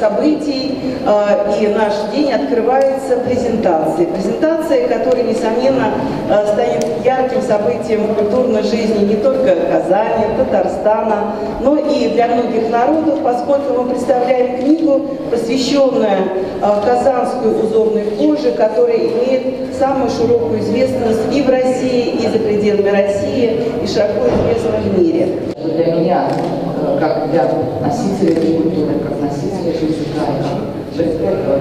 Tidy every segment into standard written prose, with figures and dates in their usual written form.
событий, и наш день открывается презентацией. Презентация, которая, несомненно, станет ярким событием в культурной жизни не только Казани, Татарстана, но и для многих народов, поскольку мы представляем книгу, посвященную казанской узорной коже, которая имеет самую широкую известность и в России, и за пределами России, и широко известна в мире. Для меня, как для носителя этой культуры, как носителя этого языка,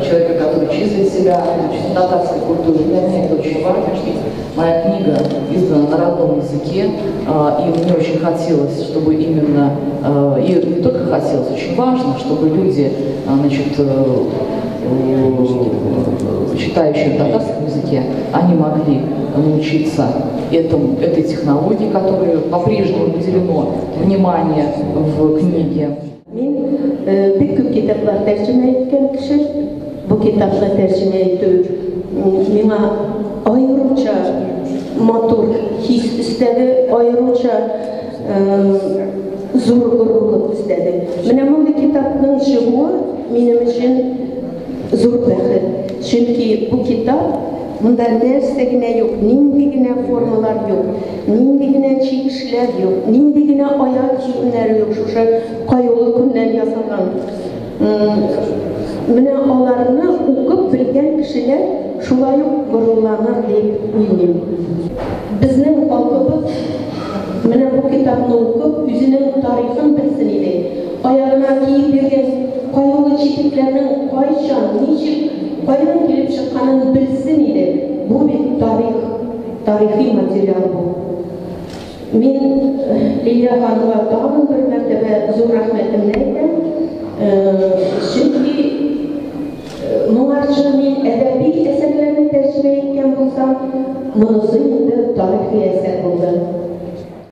человека, который числит себя татарской культурой, для меня это очень важно, что моя книга издана на родном языке, и мне очень хотелось, чтобы именно, и не только хотелось, очень важно, чтобы люди, значит, читающие на татарском языке, они могли научиться этой технологии, которой по-прежнему уделено внимание в книге. Мин бик күп китаплар тәрҗемә иткән кеше. Бу китапны тәрҗемә итү миңа аеруча матур хис өстәде, аеруча зур горурлык өстәде. Менә мондый китапның чыгуы минем өчен зур бәхет. Чөнки бу китап, монда нәрсә генә юк, нинди генә формалар юк, нинди генә чигешләр юк, нинди генә аяк киемнәре юк, шушы каюлы күннән ясалган. Менә аларны укып белгән кешеләр шулай ук горурланыр дип уйлыйм. Безнең халкыбыз менә бу китапны укып, үзенең тарихын белсен иде. Аягына киеп йөргән каюлы читекләрнең кайчан, ничек, каян килеп чыкканын белсен иде. Бу бит тарих, тарихи материал бу. Мин Лилия ханымга тагын бер мәртәбә зур рәхмәтемне әйтәм. Чөнки моңарчы мин әдәби әсәрләрне тәрҗемә иткән булсам, монысы инде тарихи әсәр.